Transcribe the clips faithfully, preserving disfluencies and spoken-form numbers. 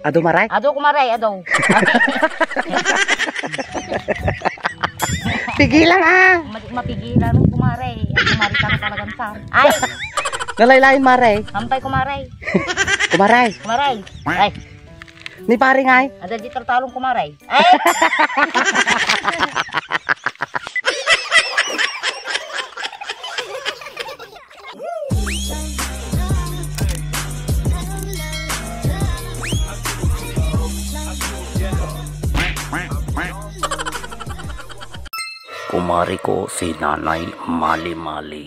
Adu, Maray? Adu, kumare, adu. Pigilan, ah. Ma-, mapigilan, kumare. Kumare ka na talagang sar. Ay! Nalaylayin, Maray. Hampay, kumare. Kumare. Kumare. Ay. Ni pare ngay? Ada di tartalong, kumare. Ay! Kumare ko si Nanay Mali-mali.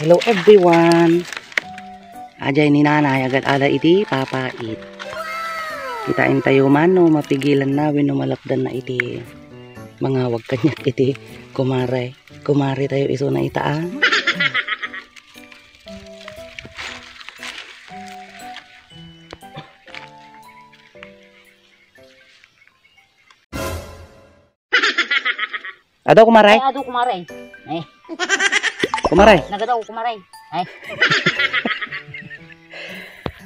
Hello everyone. Ajay ni Nanay agad-ala iti papait. Kitaentayo man no mapigilanna wenno malakdanna iti mangawag kaniak iti kumare. Kumare tayo isuna ita, ah. Adu, kumare? Ay, adu, kumare. Ay. Kumare? Nagadaw, kumare. Ay.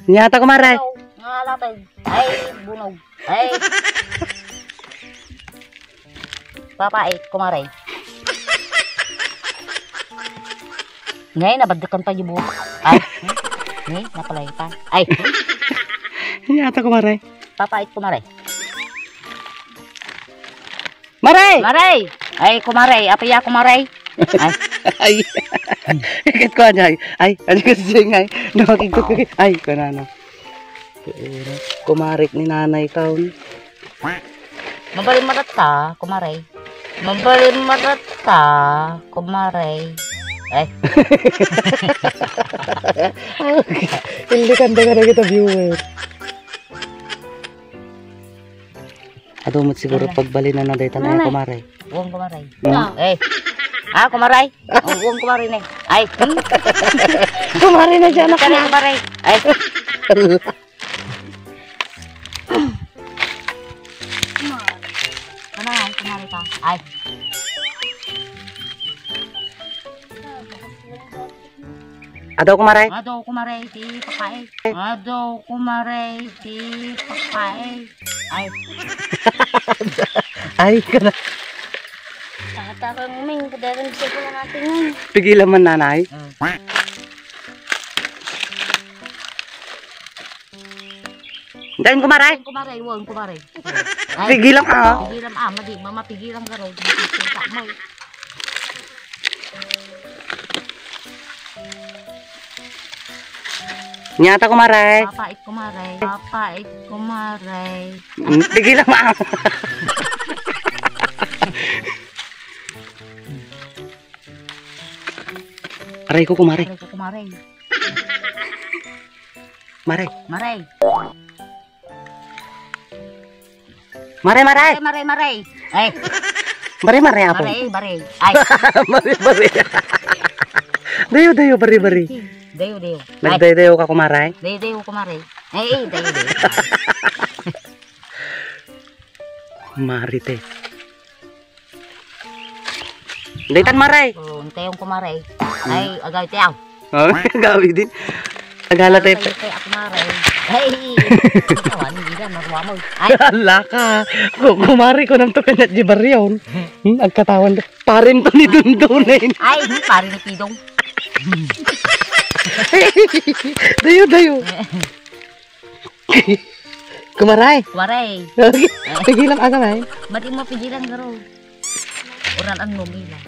Nyata, kumare? Nagadaw, nga latag. Ay, bunog. Ay. Papait, kumare. Ngay, nabaddekan pa yung buhok. Ay. Ngay, napalay pa. Ay. Nyata, kumare? Papait, kumare. Maray! Maray! Ay, kumare. Apiya, kumare. Ay. Ay. Ikat ko, Ajay. Ay, ano kasi siya ngay? Nakakikot ko. Ay, kanana. Kumarik ni nanay kaon. Mabalin matatta, kumare. Mabalin matatta, kumare. Ay. Hindi kanda ka na kita viewer. Adu met siguro. Ano? Pagbalin na na dayta na. Ano? Kumare. Uwang kumare. Mm. Eh. Ah, kumare. Uwang kumare ne. Ay. Kumare na dyan, anak na. Kumare. Ay. Ano, kumare ka? Ay. Adu, kumare. Adu, kumare, ti papae. Adu, kumare, ti papae. Ay. Ay, kana. Tatakang ming, padaran siya ko ng ating. Pigilan man, nanay. Mm. Dahil kumare. Kumare, uwang kumare. Ay. Pigilan ka. Pigilan, ah, madi, mamapigilan ka raw. Pigilan ka, may. Nyata, kumare. Papait, kumare. Papait, kumare. Mm, pigilan mo, ah. Aray ko, kumare. Aray ko, kumare. Mare. Mare. Mare, mare. Mare, mare, mare. Ay. Mare, mare, apo. Mare, mare. Ay. Mare, mare. Dayo, dayo, bare, bare. Dayo, dayo. Ay. Nagdayo-dayo ka, kumare? Dayo, dayo, kumare. Ay, ay, dayo, dayo. Mare, te. Daytan, mare. Oh, intayon, kumare. Hmm. Ay, agay, tiyaw. Oh, gawi din. Agala tayo. Agay, tiyaw, kumare. Ay, awan, hindi na, maruwa mo. Ay. Ala ka. Ku-, kumare ko nang to kanat di baryon. Hmm, agkatawan to. Parin to ni Dundunin. Ay, hmm, parin ni Pidong. Dayo, dayo. Kumaray. Kumaray. Pigilan ka, kamay. Madi mo pigilan, garo. Uran an mo, mila.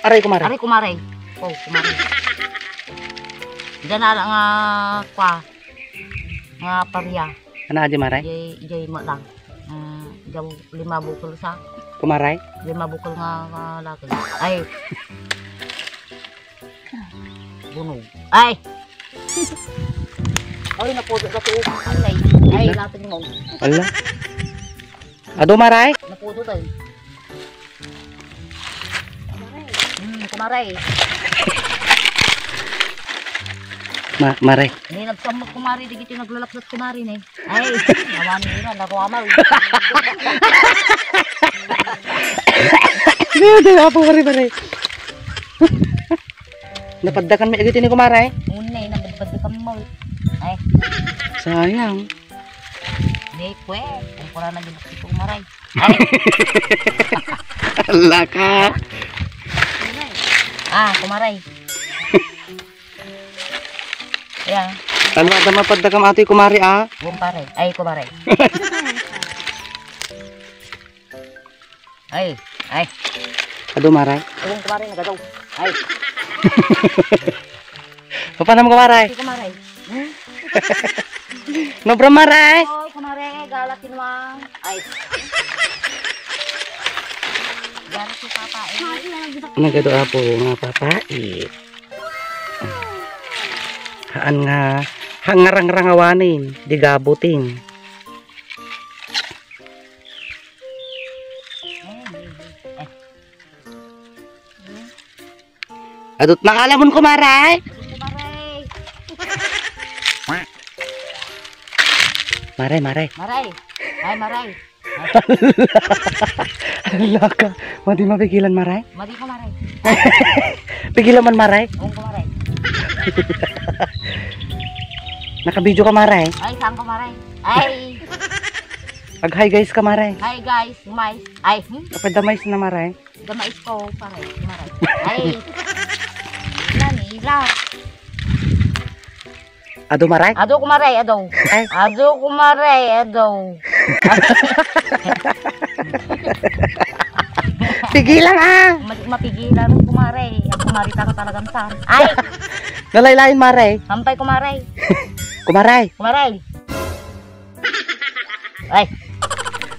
Aray, kumaray. Aray, kumaray. Oh, kumaray. Diyan na lang nga, kwa. Nga parya. Ano, Adi Maray? Jay, jay mo lang. Mm, jaw, lima bukol sa. Kumaray? Lima bukol nga, nga laki. Ay. Bunog. Ay! Ay, napudo ka to. Ay, ay, latin mo. Ala. Adu, Maray? Napudo tayo. Hmm, kumaray. Ma-, Maray. Hindi nagsamot kumari, di kita naglalapsat kumari, ne. Ay, awan nila, naruamaw. Hindi, hindi, apo, pare, pare. Napaddakan mi agiti ni kumare. Unay, napadpaddakan mo. Ay. Sayang. Ni kwe, kung pura na gibukti ko, kumaray. Ay. Ala ka. Ah, kumaray. Yan. Ano, ada mapadda kam atoy, kumare, ah? Kumpare. Ay, kumaray. Ay, ay. Adu, maray? Ay, kumaray, nagadaw. Ay. Papanam, kumaray? Ay, kumaray. Hmm? Nobra, maray? Oy, kumaray, gala, tinuang. Ay. Gala si Papa, eh. Nagadu, apo, nga Papa, eh. Haan nga, hangarangrangawanin, di gabutin. Adut na alamon, kumaray. Maray, maray. Maray. Ay, maray. Ala ka. Madi mapigilan, maray? Madi ka, maray. Pigilan man, maray? Oo, kumaray. Naka-video ka, maray? Ay, saan ka, maray? Ay. Ag-hi, guys, ka, maray. Hi, guys. Gumais. Ay, hmm? Kapag damais na, maray. Gamais ko, pare. Maray. Ay. Nanila. Adu, maray? Adu, kumaray, adu. Ay. Adu, kumaray, adu. Pigilan, ah. Ma-, mapigilan, kumaray. Ang kumarita ko talagang saan. Ay. Nalaylayin, maray. Sampay, kumaray. Kumaray. Kumaray. Ay.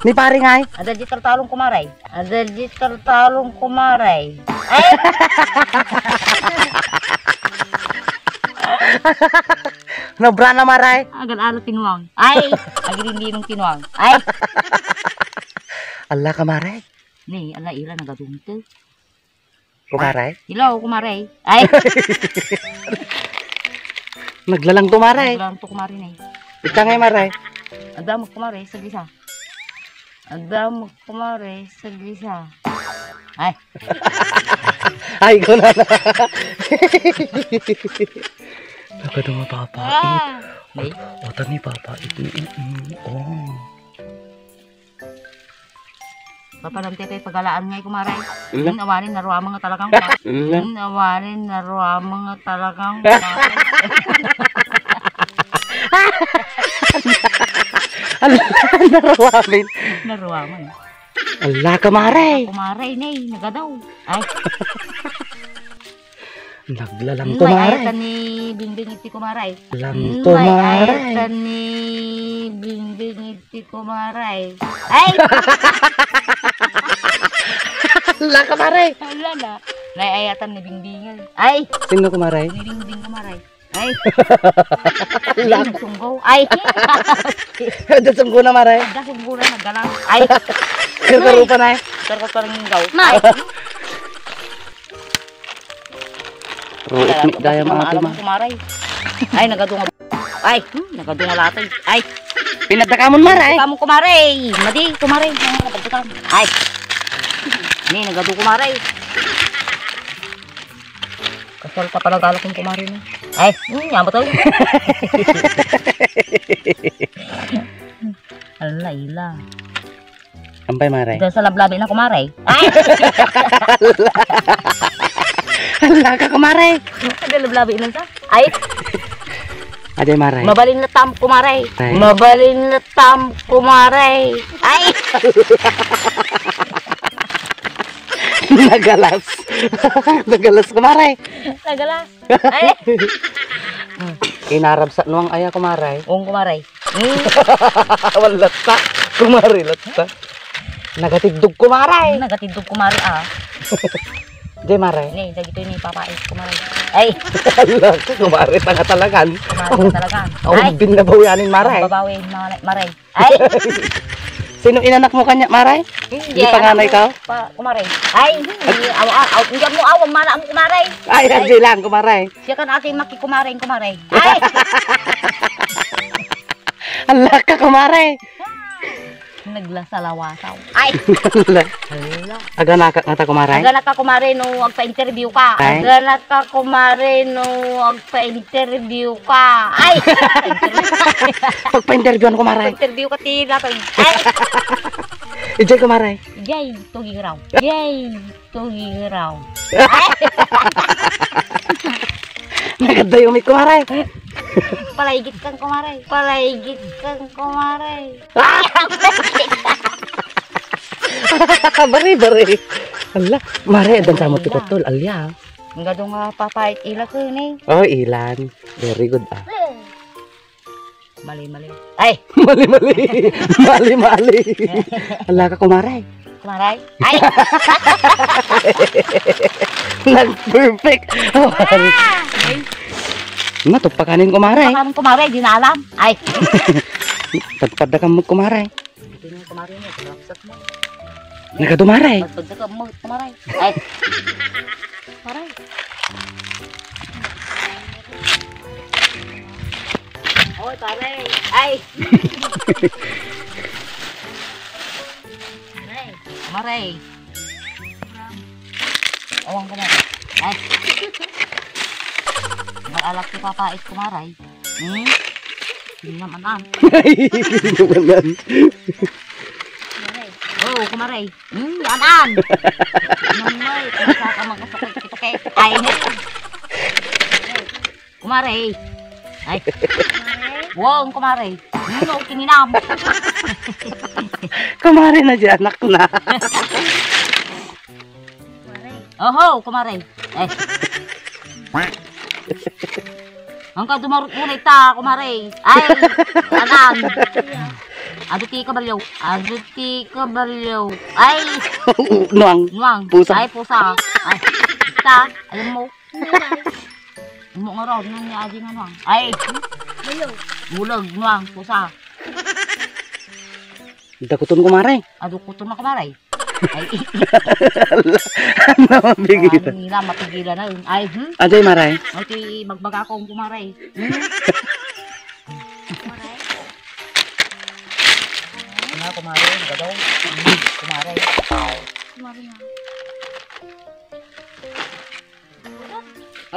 Ni pare ngay? Adal di tartalong, kumaray. Adal di tartalong, kumaray. Ay! Nobra na, maray. Agal-alo tinuang. Ay! Agilindinong tinuang. Ay! Ala ka, maray. Ni, ala ila, nagadungto. Kumaray? Hello, kumaray. Ay! Naglalang to, maray. Naglalang to, kumaray, nay. Ika ngay, maray. Adamok, kumaray, sa gisa. Adamok, kumaray, sa gisa. Ay. Ay, ko na na. Nagadu nga papa. Ah. Ay. Watan ni papa. Mm, mm, oh. Papanam ti pagalaan ngay, kumaray. Ala. Hmm, awanen, naruamang nga talagang kumaray. Ala. Hmm, awanen, naruamang nga talagang kumaray. Ala, naruamin. Naruaman. Ala, kumaray. Kumaray, nay, nagadaw. Ay. Naglalang to, maray. Ay, ayatan ni Bingbing iti kumaray. Lang to, maray. Ay, ayatan ni Bingbing iti kumaray. Ay! Lang ka, maray. Wala na. Nay, ayatan ni Bingbing. Ay! Sino, kumaray? Ni Bingbing, kumaray. Ay! Lang. Sunggo. Ay! Ada sunggo na, maray. Ada sunggo na, naglalang. Ay! Karkarupa na, eh. Karkarupa na yung gaw. May! Ay! Ruot ni dayam ate, ma. Kumaray. Ay, nagadunga. Ay, hmm, nagadunga latay. Ay. Pinadda ka mon, maray. Kamu, kumaray. Madi, kumaray. Ay, nagadunga. Ay. Ni, nagadu, kumaray. Kasal ka pala galak ng kumaray, ni. Ay, hmm, yamat, oy. Ala, ila. Ampay, maray? Diyan sa lablabi na, kumaray. Ay! Ala ka, kumaray. Diyan lablabi na sa. Ay! Aday, maray. Mabalin na tam, kumaray. Ay. Mabalin na tam, kumaray. Ay! Nagalas. Nagalas, kumaray. Nagalas. Ay! Inarab sa nuang aya, kumaray. Ung, kumaray. Hmm. Wala ta. Kumari latta. Nagatiddog, kumaray. Nagatiddog, kumari, ah. Di, maray. Ni, dagito ni Papa, eh, kumaray. Ay! Ala, kumari, tanga talagan. Kumari ka talaga. Oh, ay! Binabawianin, maray. Babawi, maray, maray. Ay! Sino inanak mo kanya, maray? Hindi, di panganay ka? Pa, kumaray. Ay, hindi. Aw, aw, aw, hindi mo, aw, mana mo, kumaray. Ay, ay, hindi lang, kumaray. Siya kan ate, maki, kumaray, kumaray. Ay! Ala ka, kumare. Naglasalawasaw. Ay! Hala. Aganaka ngata, kumare? Aganaka, kumare, no agpa-interview ka. Ay. Aganaka, kumare, no agpa-interview ka. Ay! Pagpa-interviewan, kumare. Pag-interview ka, tila. Ay! Ijay, kumare. Ijay, tugingraw. Ijay, tugingraw. Nagadayo mi, kumare. Palaigit kan, kumare. Palaigit kan, kumare. Bari, bari. Ala, mare, addan sa mo ti kutol, alya. Ang gado nga papait ila ko ni. Oh, ilan. Very good, ah. Mali, mali. Ay! Mali, mali. Mali, mali. Ala ka, kumare. Kumare? Ay! Nag-perfect. Ah! Ay! Natupakanin, kumare. Pakanin, kumare, di na alam. Ay! Tagpadda ka mo, kumare. Ito yung kumare mo, pinapsat mo. Nagadu, mare. Magpagda ka mo, kumare. Ay! Kumare. Oy, pare. Ay! Kumare. Awan, kumare. Ay! Mag-alak ti papait, kumare. Hmm? Hindi naman, ah. Hindi naman. Oo, kumare. Hmm, yan, an. Kumare, kung sa ka magkasakit, kita kay, ay, kumare. Ay. Wow, kumare. Hmm, okay, ninam. Kumare na dyan, anak na. Oho, kumare. Ay. Ang ka dumarot mo na ita, kumare. Ay, anan. Adu ti kabalyo. Adu ti kabalyo. Ay. Nuang. Nuang. Pusa. Ay, pusa. Ay, ita, alam mo. Imo nga raw, nung niya adi nga nuang. Ay. Bulag, nuang, pusa. Dakuton, kumare. Adu kuton na, kumare. Ay, ano, mapigilan? Ang nila, mapigilan na yun. Ay, hmm? Ajay, mare. Ay, ti magbaga ko, kumare. Hmm? Ano, kumare? Gadaw? Hmm, kumare. Kumare nga.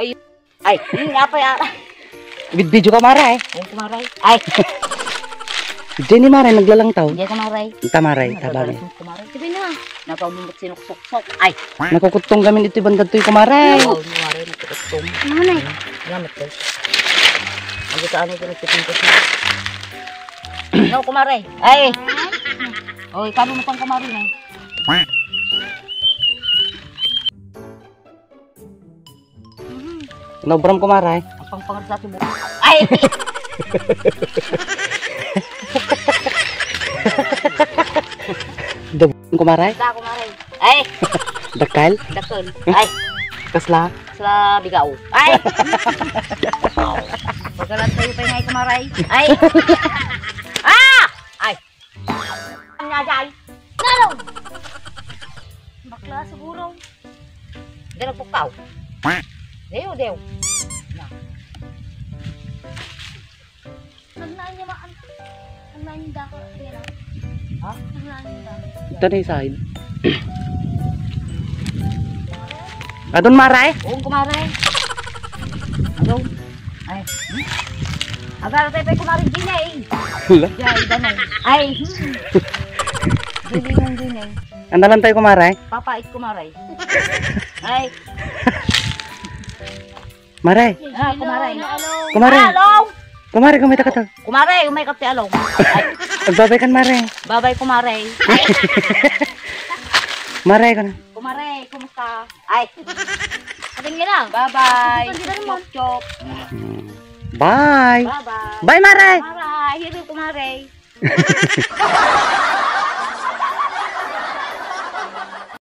Ay. Ay, hmm, apay, ah. Bidbidyo ka, mare, eh. Oo, kumare. Ay. Jenny, mare, naglalang tao. Hindi, kumare. Ita, mare, ita, bagay. Kumare. Sabi na. Napamumot sinuksuksok. Ay. Nakukuttong kami dito, bandad to, kumare. Oo, kumare, nakukuttong. Ano na? Salamat ko. Ang gusto ano ito, nagpipintas na. No, kumare. Ay. Oy, kami mo pang kumare na. Naubram, kumare. Ang pangpangar sa tubo. Ay! Dab-, kumare? Da, kumare. Ay! Dakal? Dakal. Ay! Kasla? Kasla bigaw. Ay! Pagkalan tayo pa nga, kumare. Ay! Ah! Ay! Ano nga, Jay? Nalo! Bakla siguro. Hindi nagpukaw. Deo, deo. Na. Nagnaan niya maan. Nagnaan niya dako. Yan, ah. Ha? Nagnaan niya dako. Ito na yung side. Adun, mare? Oo, kumare. Adun. Ay. Agad tayo pa, kumare Gina, eh. Hala. Jay, ganun. Ay. Hmm. Gini mong Gina, eh. Andalan tayo, kumare? Papait, kumare. Ay. Mare. Ah, kumare. Kumare. Hello. Kumare, kumita ka to. Kumare, umay ka ti along. Ay. Magbabay kan, mare. Babay, kumare. Ay. Mare, kun. Kumare, kumusta? Ay. Ating nga lang. Bye-bye. Hindi ka rin mo. Chop, chop. Bye. Bye-bye. Bye, mare. Mare, hiro, kumare.